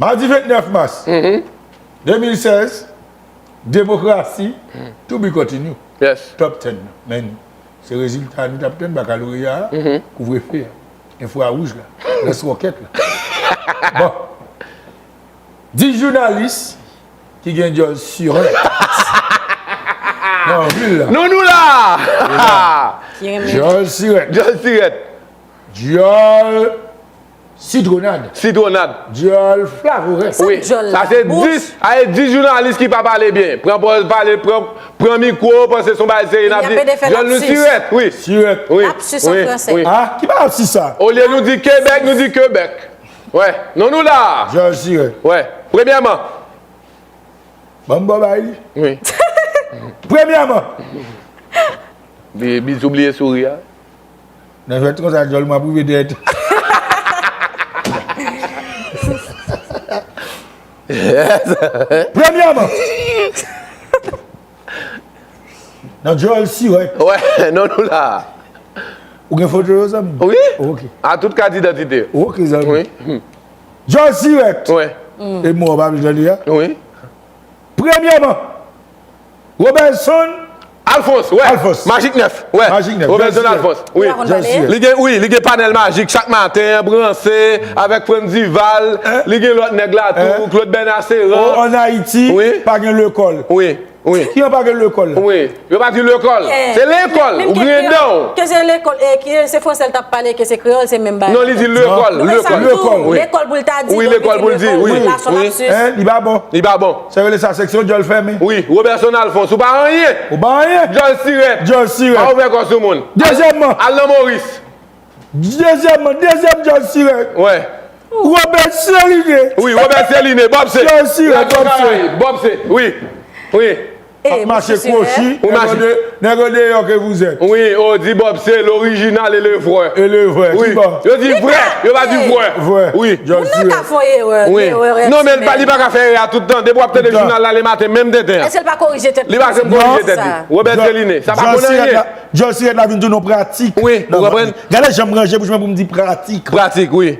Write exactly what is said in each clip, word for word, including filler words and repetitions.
Madi vennèf mas de mil sèz, demokrasi, to be continue. Top ten nan men nou. Se rezilta nou t ap tann, bakaloreya a, kouvrefe a, enfrawouj la, lans wòkèt la. Bon. Dis jounalis ki gen djòl sirèt nan vil la. Nou, nou la! Djòl sirèt. Djòl sirèt. Djòl sitwonad. Sitwonad. Djòl flavorès. Wi. Sa se dis, a, e dis jounalis ki pa pale byen. Pran pòz pale, pran, pran mikwo, panse se yon bagay serye n ap di. Djòl nou sirèt, wi. Sirèt. Wi. Lapsis an fransè. Wi. A, ki pa lapsis sa? Olye nou di Kebèk, nou di Kebèk. Wè. Non, nou la. Djòl sirèt. Wè. Premyèman. Ban m bò bay li. Wi. Premyèman. Bi-, Bizou bliye souri a. Nan jwèt konsa, djòl mwen ap rive dèyè tou. Premyèman, nan djòl sirèt. Wè, non, nou la. Ou gen foto yo, zanmi? Wi. Ok. A tout kat idantite. Ok, zanmi. Wi. Djòl sirèt. Wi. E mò, pa vle tande a. Wi. Premyèman, Robertson Alphonse, wè. Alphonse. Majik nèf, wè. Majik nèf. Robertson Alphonse, wi. Li gen, wi, li gen panèl majik chak maten, branse avèk Frantz Duval. Li gen lòt nèg la tou, Claude Benaceran. O, ann Ayiti, pa gen lekòl. Wi, wi. Ki an pa gen lekòl la? Wi. Yo pa di lekòl. Se lekòl. Ou griyen dan w. Ke se lekòl, e, ke se fransè l t ap pale, ke se kreyòl, se menm bagay. Non, li di lekòl. Lekòl. Lekòl pou l ta di. Wi, lekòl pou l di, wi. Li pa bon. Li pa bon. Sa yo rele sa seksyon djòl fèmen. Wi, Robertson Alphonse, ou pa anyen. Ou pa anyen. Djòl sirèt. Djòl sirèt. Pa ouvè kò sou moun. Dezyèmman. Al nan Moris. Dezyèmman, dezyèm djòl sirèt. Wè. Robert Celiné. Wi, Robert Celiné, Bob C. Djòl sirèt, Bob C. Bob C, wi. Wi. Ap mache kwochi, nèg an de, nèg an deyò ke vous êtes. Wi, o di Bob C, l'original et le vrai. E le vrè. Wi. Ki bò? Yo di vrè, yo pa di vwè. Vwè. Wi. Djòl sirèt. Moun nan ka fè erè, erè. Non, men li pa, li pa ka fè erè a tout tan. Depi w ap tande jounal la lematen, menm tenten an. Èske l pa korije tèt li? Li pa janm korije tèt li. Robert Celiné, sa pa konn anyen. Djòl sirèt la vin tounen yon pratik. Wi, ou konprann? Gade jan m ranje bouch mwen pou m di pratik. Pratik, wi.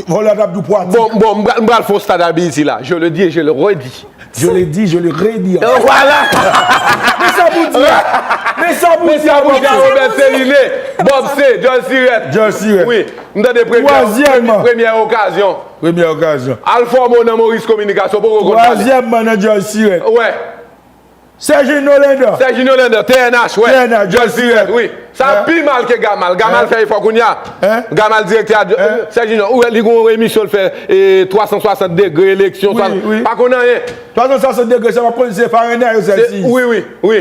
Vòlè a t ap di w pratik. Bon, bon, m pral, m pral fè yon stad Abiti la. Je le dis et je le redis. Je le dis, je le redis. E vwala. Men sa pou di. Men sa pou di. Men sa pou di a Robert Celiné. Bob C, djòl sirèt. Djòl sirèt. Wi. M tande premyè, premyè okazyon. Premyè okazyon. Al fòme w nan Moris Kominikasyon, poko konn pale. Twazyèmman nan djòl sirèt. Wè. Serginho Lendor. Serginho Lendor, T N H, wè. T N H, djòl sirèt, wi. Sa pi mal ke Gamal. Gamal fè efò kounye a. Gamal direktè a, Serginho, ou wè, li gen yon emisyon l fè, e, twa san swasant degre, eleksyon, sa, pa konn anyen. Twa san swasant degre, sa w ap konn se Fahrenheit yo sèl si. Wi, wi, wi.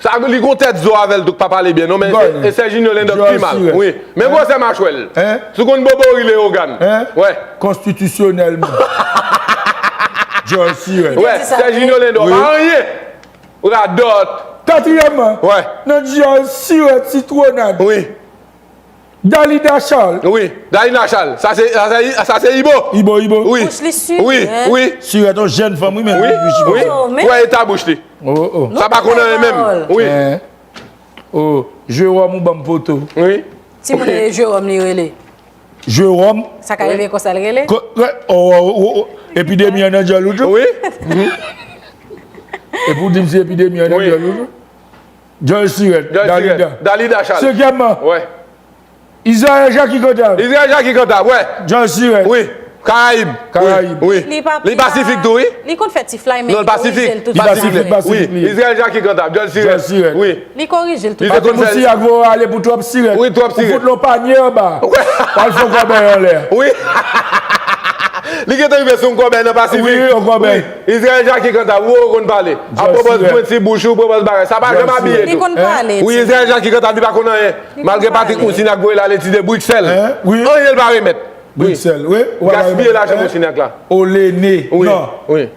Sa, li gon tèt zo avè l tou k pa pale byen, non, men e, e Serginho Lendor ki pi mal. Wi. Men gwosè machwè l. Si w konn bobori Leyogàn. Wè. Konstitisyonèlman. Djòl sirèt. Wè, Serginho Lendor, pa anyen. Radòt. Katriyèmman, wè, nan djòl sirèt sitwonad. Wi. Dalida Charles. Wi, Dalida Charles. Sa se, sa se, sa se Ibo. Ibo, Ibo. Wi. Bouch li sirèt. Wi, wi. Sirèt, yon jèn fanm, wi, men wi, wi. Wè eta bouch li. Oh, oh. Sa pa konn anyen menm. Wi. Oh, Jérôme ou ban m poto. Wi. Timoun e Jérôme li rele. Jérôme. Sa ka rive konsa l rele? Epidemi an nan djòl ou tou? Wi. Epi w di m si epidemi an nan djòl ou tou? Djòl sirèt. Djòl sirèt. Dalida. Dalida Charles. Senkyèmman. Wè. Israël Jacques Cantave. Israël Jacques Cantave, wè. Djòl sirèt. Wi. Karayib. Karayib. Wi. Li pa, li pasifik tou, wi. Li konn fè ti flay, men li korije l tout. Non, li pasifik. Li pasifik, pasifik. Wi. Israël Jacques Cantave, djòl sirèt. Djòl sirèt. Wi. Li korije l tout. Li te konn fè. Mousi ak vo ale pou twòp sirèt. Wi, twòp sirèt. Ou fout lon panye anba. Wè. W al fè yon kòbèy anlè. Wi. Li gentan rive sou yon kòbèy nan pasifik. Wi, yon kòbèy. Wi. Israël Jacques Cantave, ou konn pale. Ap pwopòz pwenti bouch ou, pwopòz bagay. Sa pa janm abiye tou. Li konn pale. Wi, Israël Jacques Cantave, li pa konn anyen. Malgre Patrick Moussignac voye l ale ti de Briksèl. Anyen l pa remèt. Briksèl, wi. Gaspiye lajan Moussignac la. O Lene. Wi, non. Wi.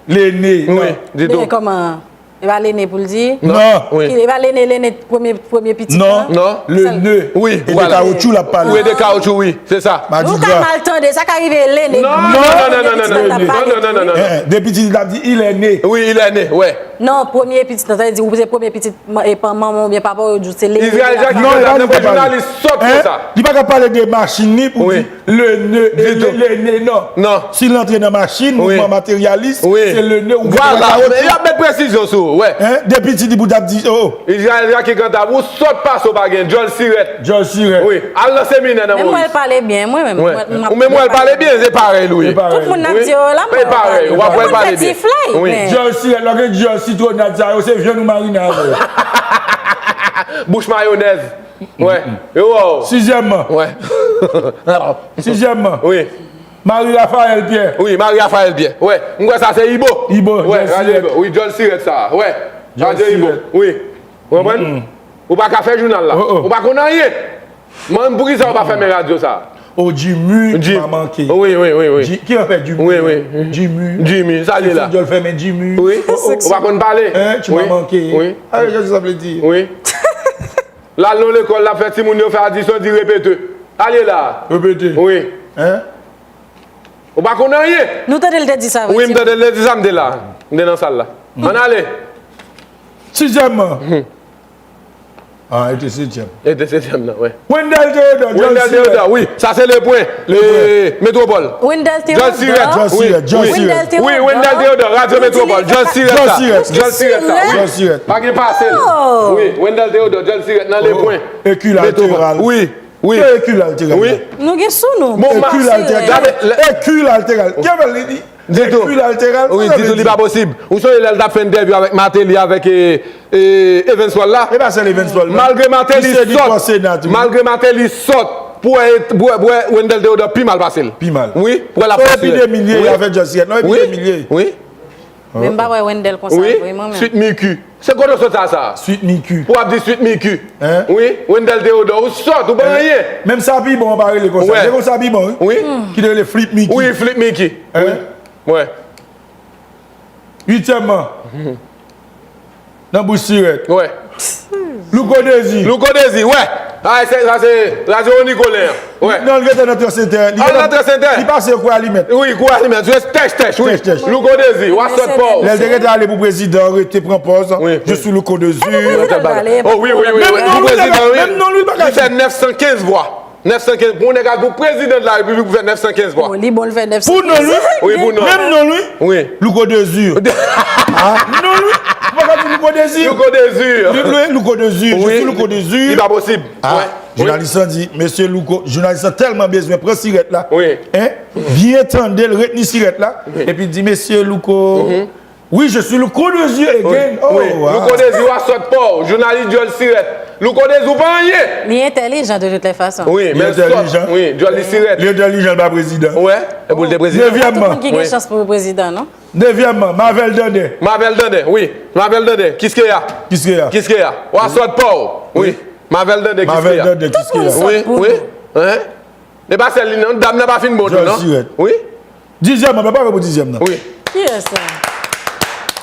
Lene, non. Wi, di tou. Men kòman? E pa Lene pou l di? Non. Wi. Ki, e pa Lene, Lene, premye, premye pitit Non. lan? Non. Le Sèl- nœud. Wi, E de vwala. kawotchou l ap pale. Wi, de kawotchou, wi. Se sa. Madigra. Nou ka mal tande, sa ka rive Lene. Non, non, non, non, non, non, non, non, non, non, non. Eh, eh, de pitit li t ap di, il est né. Wi, il est né, wè. Non, premye pitit, nan, sa vle di, ou se premye pitit, man-, e pa manman oubyen papa, ou di se Lene. Izrayèl Jacques ki Non, kanta, nan vre jounalis sòt konsa. Li pa ka pale de machin li pou Wi. di le nœud, Ditou. le, le nœud, non. Non. Si l antre nan machin, Wi. mouvman materyalis, Wi. se le nœud ou Vwala, y ap met presizyon sou ou, wè. Hein? De pitit li pou t ap di, oh. Izrayèl Jacques kanta, ou sòt pase ou pa gen, djòl sirèt. Djòl sirèt. Wi, al nan seminè nan Moris. Mwen pale byen, mwen menm. Ou menm wè l pale byen, se parèy li ye. Tout moun ap di yo la, mwen pale. W ap wè l pale byen. Wi. Djòl sirèt, lò gen djòl sitwonad sa yo, se vyann ou marine avè yo. Bouch mayonèz. Wè. Yo wè w. Sizyèmman. Wè. Sizyèmman. Wi. Marie Raphaël Pierre. Wi, Marie Raphaël Pierre. Wè. M kwè sa se Ibo. Ibo, Wè, djòl sirèt. Ibo. Wi, djòl sirèt sa. Wè. Djòl sirèt. Ibo. Wi. Ou konprann? Ou pa ka fè jounal la. Oh, oh. Ou pa konn anyen. Mwen, poukisa ou pa fèmen radyo sa? Oh, Jimmy, Jim. M'a manqué. Wi, wi, wi, wi. Ji-, ki an fè Jimmy? Wi, wi. Jimmy. Jimmy, sa li la. Djòl fèmen Jimmy. Wi. Oh, oh. Ou pa konn pale. Hein, tu m'as manqué. Wi. Ah, qu'est-ce que ça veut dire? Wi. L al nan lekòl, l ap fè timoun yo fè adisyon, di repete. Ale la. Repete. Wi. Hein? Ou pa konn anyen. Nou tande l te di sa, Wi, m tande l te di sa, m te la. M te nan sal la. Ann ale. Sizyèmman. Ah, e te setyèm. E te setyèm nan, wi. Wendell Theodore, Wendell Theodore, wi. Sa se Lepwen, Lepwen. Metwopòl. Wendell Theodore. Djòl sirèt, wi. Wendell Theodore. Wi, Wendell Theodore, Radyo Metwopòl. Djòl sirèt sa. Djòl sirèt sa, wi. Pa gen pase l. Wi, Wendell Theodore, djòl sirèt nan Lepwen. Ekil lateral. Wi, wi. Ekil lateral. Wi. Nou gen sou nou. Ekil lateral. Ekil lateral. Ditou. Wi, ditou, li pa posib. Ou sonje lè l t ap fè entèvyou avèk Martelly, avèk, e, e, Evans Paul la? E pa sèl Evans Paul, non. Malgre Martelly sòt, malgre Martelly sòt, pou wè, pou wè, pou wè Wendell Theodore pi mal pase l. Pi mal. Wi, pou wè l ap fè epidemi l ye, avèk Justin, non, epidemi l ye. Wi. Men m pa wè Wendell konsa vre, mwen menm. Sweet Mickey. Se kote w sot sa, sa? Sweet Mickey. Pou w ap di Sweet Mickey. Wi, Wendell Theodore, ou sòt, ou pa anyen. Menm sa pi bon, an pa rele konsa. Gen konsa pi bon, wi. Wi. Ki te rele Flip Mickey. Wi, Flip Mickey. Wi. Uityèmman, nan bouch sirèt. Wi. Louko Dezi. Louko Dezi, wi. A, se, sa se Radyo Nicolet an. Wi. Non, li rete nan Transentè. Li nan Transentè. Li pase kwè alimèt. Wi, kwè alimèt. Tèch, tèch, wi. Tèch, tèch. Louko Dezi, w a sòt pa w. Lè l te rete ale pou prezidan, rete pran pòz. Wi. Je suis Louko Dezi. Oh, wi, wi, wi, wi. Pou prezidan, wi. Menm non li pa ka di. Li fè nèf san kenz vwa. Nèf san kenz, pou yon nèg al pou prezidan de la repiblik pou fè nèf san kenz vwa. Bon, li bon, l fè nèf san kenz. Pou non, wi. Wi, pou non. Menm non, wi. Wi. Louko Dezi. Ah, non, wi. Ou pa ka di Louko Dezi. Louko Dezi. Li, li, Louko Dezi. Je suis Louko Dezi. Li pa posib. Ah, jounalis lan di, mesye Louko, jounalis lan tèlman bezwen pran sirèt la. Wi. Hein? Byen tande l, retni sirèt la. Epi di, mesye Louko, oui, je suis Louko Dezi again. Oh, wow. Louko Dezi, w a sòt pa w. Jounalis djòl sirèt. Louko Dezi, ou pa anyen. Li entèlijan de toutes les façons. Wi, men sòt. Wi, djòl li sirèt. Li entèlijan, l pa prezidan. Wi, e pou l te prezidan. Nevyèmman. Tout moun ki gen chans pou prezidan, non? Nevyèmman, Marvel Dandin. Marvel Dandin, wi. Marvel Dandin, Kiskeya. Kiskeya. Kiskeya. W a sòt pa w. Wi. Marvel Dandin, Kiskeya. Marvel Dandin, Kiskeya. Tout moun sòt pou nou. Wi, wi. Hein? E pa sèl li, non. Dam nan pa fin bon tou, non. Djòl sirèt. Wi. Dizyèm nan, men pa pou dizyèm nan. Wi. Kiyès sa?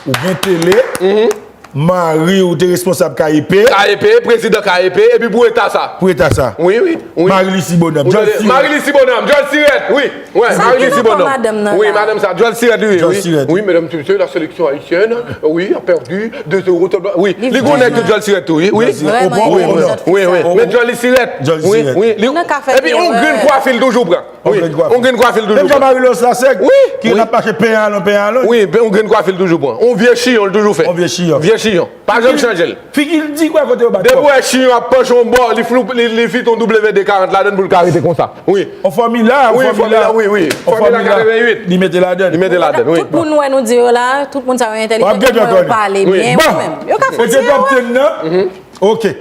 Ou gen tele, mari ou te responsab K E P. K E P, prezidan K E P, epi pou eta sa. Pou eta sa. Wi, wi, wi. Marie Lucie Bonhomme, djòl sirèt. Marie Lucie Bonhomme, djòl sirèt, wi. Wi, Marie Lucie Bonhomme. Wi, madanm sa, djòl sirèt, wi, wi. Djòl sirèt. Wi, mesdames et messieurs, la sélection haïtienne, oui, a perdu deux zéro. Wi, li gon nèg tou djòl sirèt tou, wi. Wi, wi, wi. Men djòl li sirèt. Djòl sirèt. Wi, wi. Epi yon grenn kwafi l toujou pran. Wi, yon grenn kwafi l toujou pran. Menm jan Marie-Laurence Lasègue, ki ap mache pen alon, pen alon. Wi, yon grenn kwafi l toujou pran. Yon vye chiyon l toujou fè. Yon vye chiyon. Vye chiyon. Pa janm chanje l. Figi l di kwè kote yo bat kò. Depi w wè chiyon ap panche yon bò, li flou, li, li fit yon W D karant ladann pou l ka rete konsa. Wi. Yon fòmila, yon fòmila. Wi, wi. Fòmila katreventuit. Li mete ladann. Li mete ladann, wi. Tout moun wè nou di yo la, tout moun sa yo entèlijan, tèlman yo pale byen, mwen menm. Yo ka fè ti erè. Oke.